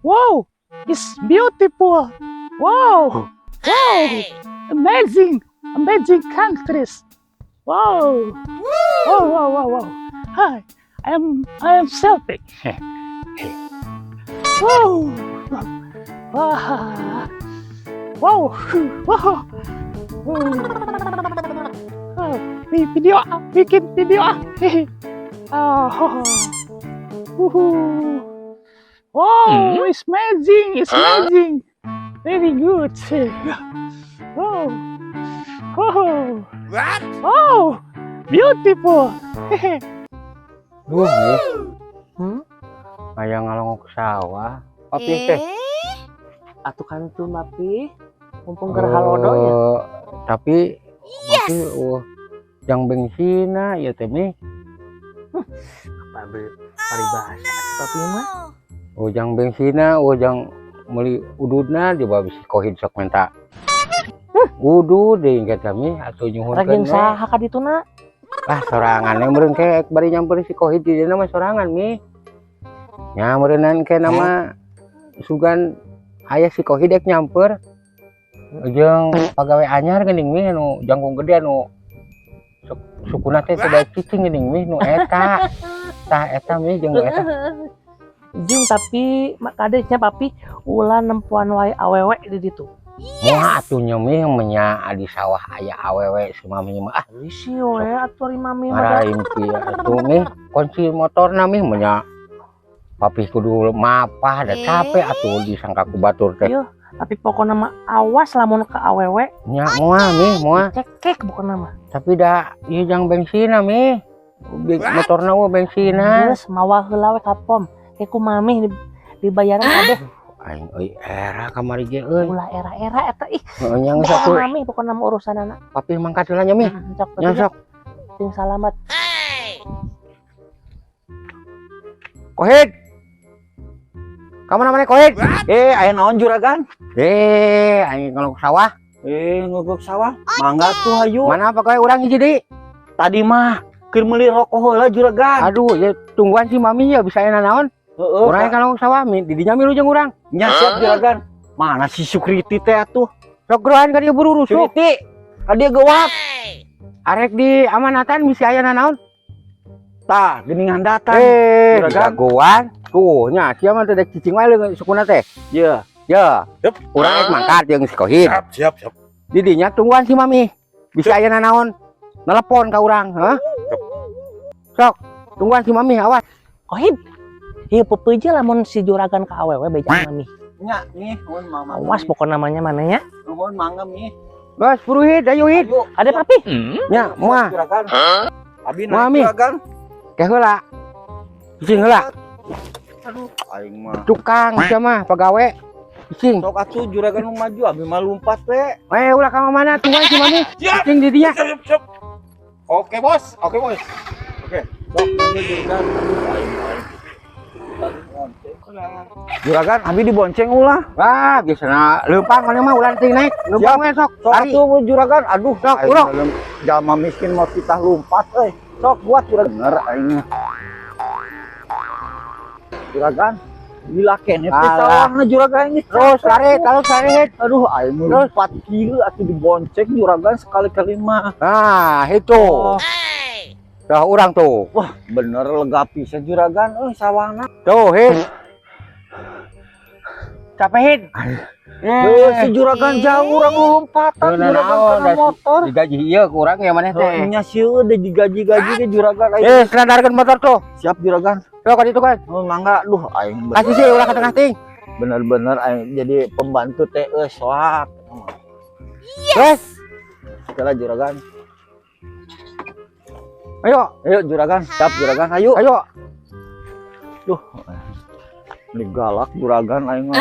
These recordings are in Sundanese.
Wow, it's beautiful. Wow, wow, amazing, amazing countries. Wow, wow, wow, wow, wow. Hi, I am selfie. Wow, wow, wow, wow. Oh, video ah, bikin video ah. Oh, Woohoo. Wow, it's amazing, it's amazing. Very good. Wow. Oh. What? Oh, beautiful. Duh, nih. Hmm? Aya ngalongok sawah. Papi teh. Atuh kan tuh, Papi. Mumpung keur halodo ya. Eh, tapi papi jang bengsina ya teh, Mi. Apa paribasa si Papi mah? Oh, jang bengsina, oh, jang meuli ududna di bawah si Kohid sok minta. Udud deui kata Mi atuh nyuhunkeun Rek jeung we. Saha ka dituna? Ah, sorangan we meureun ke bari nyamper si Kohid di dieu mah sorangan, Mi. Nya meureunan ke nama sugan aya si Kohid ek nyamper jeung pagawe anyar geuning, Mi, anu jangkung gede anu sukuna teh teu daek cicing geuning, Mi, nu eta. Tah eta, Mi, jeung nu eta. Jeung tapi kade nya, Papi, ulah nempuan wae awewe di ditu. Moal atuh nya, Mi, menya di sawah aya awewe si Mami mah ah. Risi we atuh ari Mami mah. Ngarimpi atuh, Mi, kunci motorna, Mi, menya Papi kudu mapah da capek atuh disangka ku batur teh. Iya, tapi pokokna mah awas lamun ke awewe. Nya moal, Mi, moal. Cekek pokokna mah. Tapi da ieu jang bengsina, Mi. Motorna euweuh bengsina. Geus mawa heula we ka pom. Ke ku Mami dibayaran kabeh. Aing euy era kamari ge euy. Ulah era-era eta ih. Heeh nya geus atuh. Mami pokokna mah urusanana. Papi mangkat heula nya, Mi. Sok, Nya sok. Sing salamat. Kohid. Kamu namanya Kohid? Eh, aya naon, Juragan? Eh, aing ngelok sawah. Eh, ngegok sawah. Mangga tuh hayu. Mana pegawai urang hiji deui? Tadi mah keur meuli rokok heula, Juragan. Aduh, ya tungguan si Mami ya bisa aya naon? Heeh. Urang kan ngelok sawah, Mi, di dinya milu jeung urang. Nya siap, Juragan. Mana si Sukriti teh atuh? Sok gerohan ka dieu buru rusuk. Sukriti, ka dieu gewak. Arek di amanatan bisi aya naon? Tah, geuningan datang. Eh, Juragan. jagoan. Tuh, nya sia mah teh dek cicing wae leungeun sukuna teh. Ye. Ya. Yup. Urang rek mangkat jeung si Kohid. Siap, siap, siap. Di dinya tungguan si Mami. Bisa aya naon? Nelpon ka urang, hah? Sok, tungguan si Mami, awas. Kohid. Ieu pepeje lamun si Juragan ka awewe beja Mami. Nya, nih, nuhun mama. Awas pokokna namanya mananya. Nuhun mangga, Mi. Bos, buru Hid, ayo Hid. Ayo. Ada Papi. Nya, moal. Juragan. Abi Moal, naik Mi. Juragan. Ke heula. Cicing heula. Aduh, aing mah. Tukang sia mah pagawe. Cicing. Sok atuh Juragan nu maju, abi mah lumpat we. Eh, ulah ka mana tungguan si Mami. Siap. Cicing di dinya. Siap, siap, siap. Oke, Bos. Oke, Bos. Oke. Sok mangga, Juragan. Aduh, aing mah. Juragan, abi dibonceng ulah. Wah, biasana leumpang mana mah ulah teuing naik. Leumpang we sok. Sok Lari. atuh Juragan, aduh, Sok, aing urang. mah jalma miskin mau kita lumpat euy. Sok buat Juragan. Bener aing mah. Juragan, gila kene teh Alah. sawahna Juragan ini. Terus lari, terus lari. Aduh, aing mah Terus. lumpat kieu atuh dibonceng Juragan sekali-kali mah. Nah, itu. Oh. Dah urang tuh. Wah, bener lega pisan Juragan euy sawahna. Tuh, Hid. Capek, Hid. Eh, si Juragan jauh urang lompatan Teu Juragan nanaon, kana da motor. Digaji ieu ku urang ya maneh teh. Heuh, nya sieun deh digaji-gaji ge Juragan aing. Eh, sandarkeun motor tuh. Siap Juragan. Tuh ka ditu kan. Oh, mangga duh aing bener. Kasih sih ulah ka tengah ting. Bener-bener aing jadi pembantu teh euy soak. Terus, Segala Juragan. ayo, Ayo Juragan, siap Juragan, ayo. Ayo. Duh. Ini galak Juragan aing mah.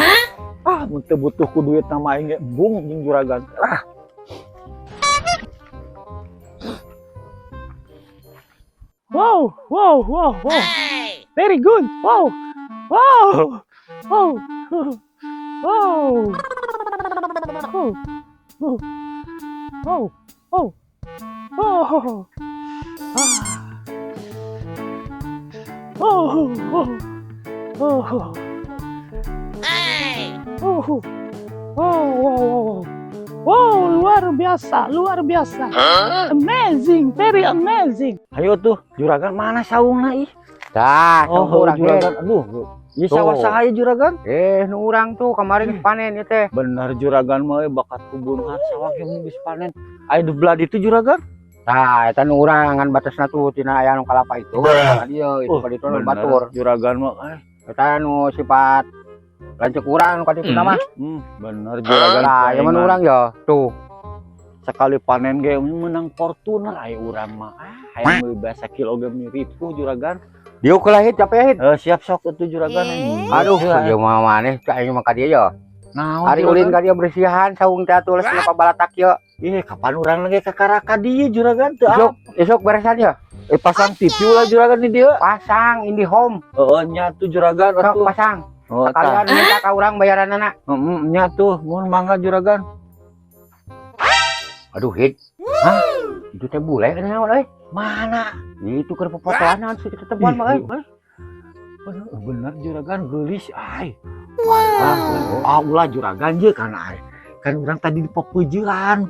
Ah, mun teu butuh ku duit nama aing ge embung jeung Juragan. Ah. Wow, wow, wow, wow. Very good. Wow, wow, wow, wow. Oh, oh, oh, oh, oh. Ah. Oh, oh, oh. Wow. Wow, wow, wow. Wow, luar biasa, luar biasa. Amazing, very amazing. Ayo tuh, juragan mana saungna ih? Tah, Oh, oh, urang juragan. Aduh. Ieu Tuh. sawah saha ieu, juragan? Eh, nu urang tuh kemarin panen ya teh. Bener juragan mah euy, bakat kebun sawah yang geus panen. Aya di belah ditu, juragan. Tah, eta nu urang ngan batasna tuh tina aya nu kalapa itu. Ka dieu itu Oh, ka ditu nu bener, batur. Juragan mah Eta nu sifat lanceuk urang nu ka ditu mah. Bener juragan. Tah, ieu mah nu urang ya. Tuh. Sekali panen ge menang Fortuner aya urang mah. Ah, hayang meuli biasa kilo ge ripuh, juragan. Diuk lah, Hit, capek, Hit. Eh, siap sok atuh, juragan. Aduh, ieu mah maneh teh aing mah ka dieu ya. Naon? Ari ulin ka dieu bersihan saung teh atuh geus kenapa balatak ieu. Ih, kapan urang lagi ka karaka dieu, juragan teu? Esuk, esuk beresan ya. Eh, pasang TV lah, juragan, di dieu. Pasang IndiHome. Heeh, nya tuh, juragan Sok atuh. pasang. Oh, tah. Kalian minta ka urang bayaranana. Heeh, nya tuh, mun mangga, juragan. Aduh, Hit. Hah? Itu teh bule kan naon euy? Mana? Itu keur popotoan naon sih kita temuan mah euy. Bener, bener juragan, geulis ai. Ah, ah, ulah juragan je kan ai. Kan urang tadi di popeujean.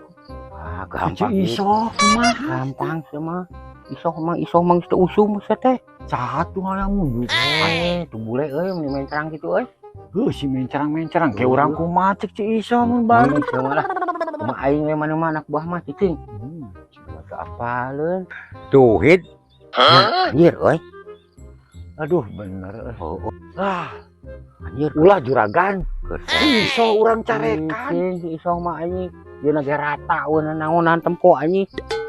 Ah, Gampang gampang Hit. iso kumaha? Gampang sih mah. Iso mah iso mah geus teu usum sia teh. Saha tuh yang mundur? Eh, tuh bule euy mun mencerang kitu euy. Heuh, si mencerang-mencerang kayak urang kumaha cek Ci Iso mun balik. Sia mah lah. Kumaha aing we mana mah anak buah mah cicing. Teu apaleun. Tuh, Hit. Anjir euy. Aduh, bener. Oh, oh, Ah, anjir. Ulah juragan. Keur Iso urang carekan. Cicing si Iso mah anjing. Dia ge rata we naonan tempo anjing.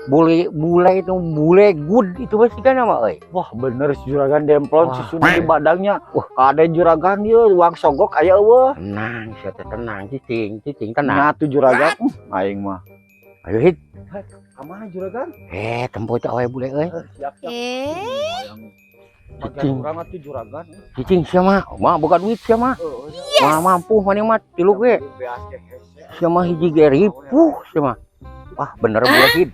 Bule bule itu bule good itu pasti kan nama euy. Wah, bener si juragan demplon Wah. si Sunda di badangnya. Wah. Kade juragan ieu uang sogok aya euweuh. Tenang, sia teh tenang cicing, cicing tenang. Nah tuh juragan, aing mah. Ayo, Hit. Ka mana, juragan? Eh, tempo teh awe bule euy. Siap, siap. Bagian Cicing. urang atuh, juragan. Cicing sia mah, mah boga duit sia mah. Mah mampu maneh mah tilu ge. Sia mah hiji ge ripuh sia mah. Wah, bener bule Hit.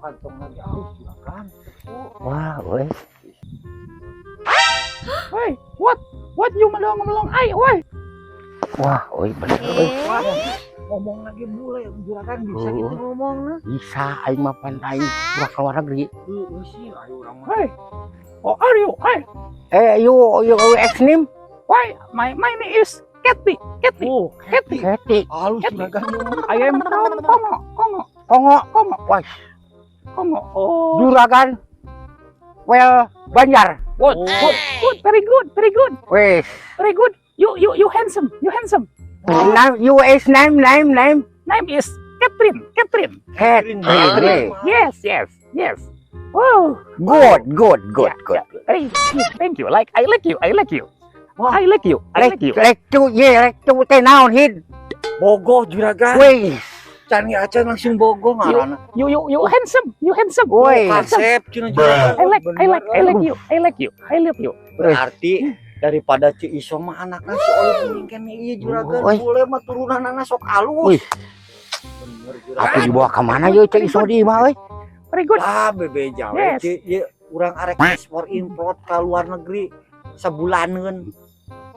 Kantong lagi alus, juragan. Wah, euy. Woi, what? What you melong-melong ai, woi? Wah, euy bener euy. Wah, ngomong lagi bule juragan bisa Oh. gitu ngomongna. Bisa aing mah pan aing pura ke luar negeri. Heeh sih, ayo urang mah. Woi. Oh, are you? Hey, Eh, you you ex name? why? My name is Kathy. Kathy. Oh, Kathy. Keti. Halus juragan. I am from Kongo. Kongo. Kongo. Kongo. Wah, Kongo. Oh. juragan. Well, Banjar. Good. Good. Good. Very good. Very good. Wes. Very good. You handsome. You handsome. Name you is name name name. Name is Catherine. Catherine. Catherine. Yes. Wow. Good, good, good, Yeah, good. yeah. Very good. Thank you. Like I like you. I like you. I like you. I like you. Rek cu ye rek cu teh naon, Hid? Bogoh juragan. Wes. Can acan langsung bogoh ngaranna. You handsome. You handsome. Woi. Handsome. Kasep cenah juragan. I like you. I like you. I love you. Berarti daripada Ci Iso mah anakna si Oyo mending kene ieu juragan. Oi. Bule mah turunanana sok alus. Wih. Bener juragan. Aku dibawa ke mana ye Cek Iso di mah euy? Very good. Ah, bebeja we Yes. Ci, ieu urang arek ekspor import ke luar negeri sebulaneun.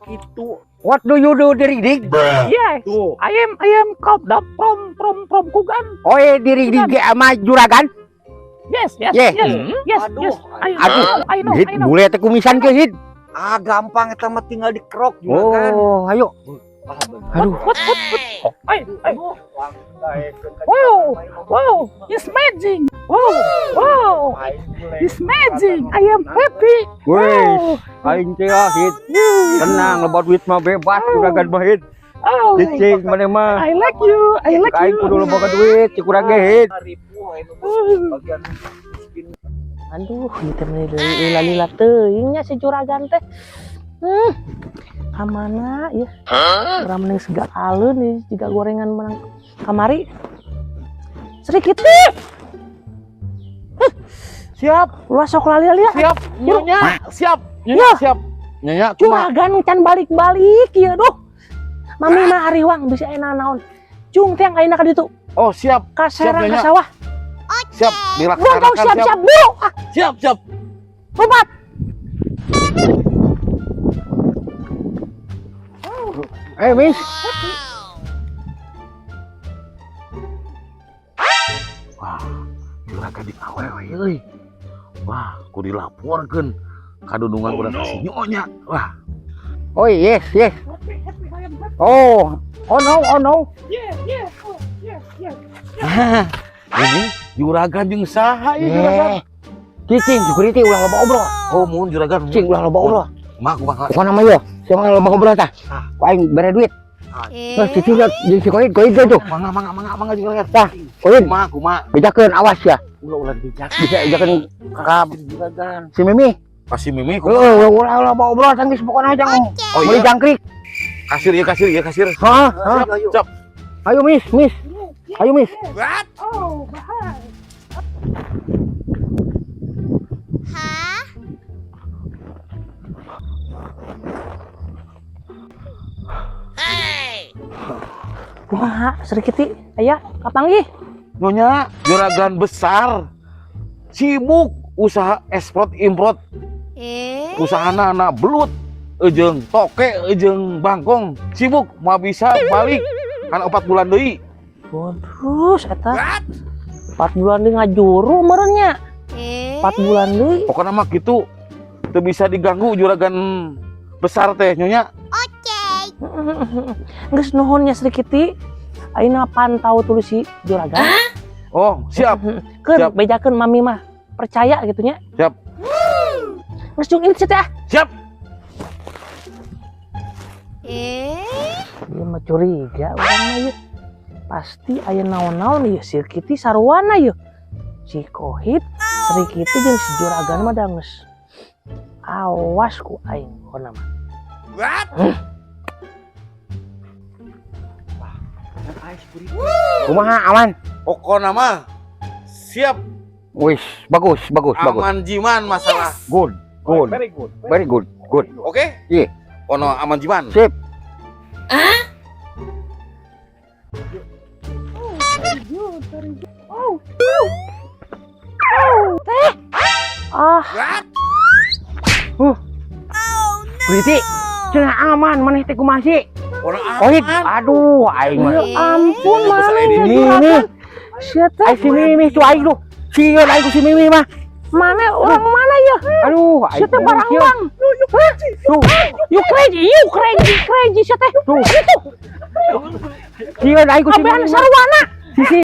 Gitu. What do you do diri dig? Yes. Tuh. I am called up from Kugan. Oh, diri dig sama juragan? Yes, Yeah. yes, Aduh. yes. I, Aduh. I know, Hit I know. bule teh kumisan ke Hit. Ah, gampang eta mah tinggal dikerok juragan. Oh, ayo. Ah, bener. Aduh. What? Oh, I. Aduh, langsung daekeun ka Wow, juragan. wow, it's amazing. Wow, it's amazing. I am happy. Wes, Wow. aing teh ah, Hit. Tenang, loba duit mah bebas juragan mah Hit. Oh, Cicing maneh mah. I like you. I like Aing you. kudu loba duit, cik urang ge Hit. Ripuh anu bagian miskin. Aduh, ieu teh meni lila-lila teuing nya si juragan teh. Ka mana ya? Urang mending segala alun nih jiga gorengan menang kamari. Sedikit. Siap, Ulah sok lali-lali. Siap, nyonya, siap, nyonya, Ya. siap. Nyonya, cuma Juragan can balik-balik ieu duh. Mami mah ariwang bisa enak naon. Cung tiang ayeuna ka ditu. Oh, siap, Ka serang ka Nyonya. sawah. Siap, Gua dilaksanakan. tau siap-siap buru. Ah, Siap, siap. lompat. Oh, Eh, Miss. Wah, juragan di awewe euy. Wah, kudu dilaporkeun ka dudungan urang ka si nyonya. Wah, Oh, yes, yes. Happy, happy, I am happy. Oh, oh no, oh no. Yeah, oh, yeah. Ini juragan jeung saha ieu juragan? Eh. Cicing, security ulah loba obrol. Oh, mun juragan. Cing ulah loba obrol. Mah kumaha? Pokona mah ieu, sia loba ngobrol tah. Ku aing bere duit. Terus cicing liat jeung si Koid, Koid tuh. Mangga mangga mangga mangga juragan. Tah, Koid, Kumaha kumaha? bejakeun awas ya. Ulah ulah dibejak. Bisa bejakeun ka juragan. si Mimi. Kasih Mimi kumaha? Heeh, ulah ulah loba obrol tangis pokona jang. Oh Meuli iya, jangkrik. kasir ya kasir ya kasir. Hah? Hah? Siap. Ayo Miss, Miss. Ayo Miss. Oh, bye. Kumaha Srikiti aya kapanggih? Nyonya, juragan besar. Sibuk usaha ekspor import. Usahana anak belut ejeng toke ejeng bangkong sibuk mau bisa balik kan 4 bulan deui. Waduh, eta 4 bulan deui ngajuru meureun nya. 4 bulan deui. Pokoknya mah gitu teu bisa diganggu juragan besar teh nyonya. Geus nuhun nya Srikiti. Ayeuna pantau tulis si juragan. Oh, siap. Keun Siap. bejakeun mami mah percaya gitu nya. Siap. Geus cung ini teh ah. Siap. Ieu mah curiga urang mah ieu. Pasti aya naon-naon ieu si Kitty sarwana ieu. Si Kohit, Srikiti jeung si juragan mah da geus. Awas ku aing pokona mah. Kumaha awan? Pokoknya mah siap. Wis, bagus, bagus, bagus. Aman jiman masalah. Good, good. Very good. Very good, good. Oke? Iya. Ono aman jiman. Sip. Very good, very good. Oh, Ah, Berarti cenah aman maneh teh kumaha sih? Orang Kohit, aduh aing mah. ya ampun mana Ini, ieu ini. juragan. Sia teh Aing si Mimi tuh aing tuh. Sieun aing ku si Mimi mah. mana orang mana ya? Aduh, Sia aing teh barang bang. Tuh, You crazy, you crazy, crazy sia teh. tuh. Sieun aing ku si Abehan Mimi. mah. sarwana. Sisi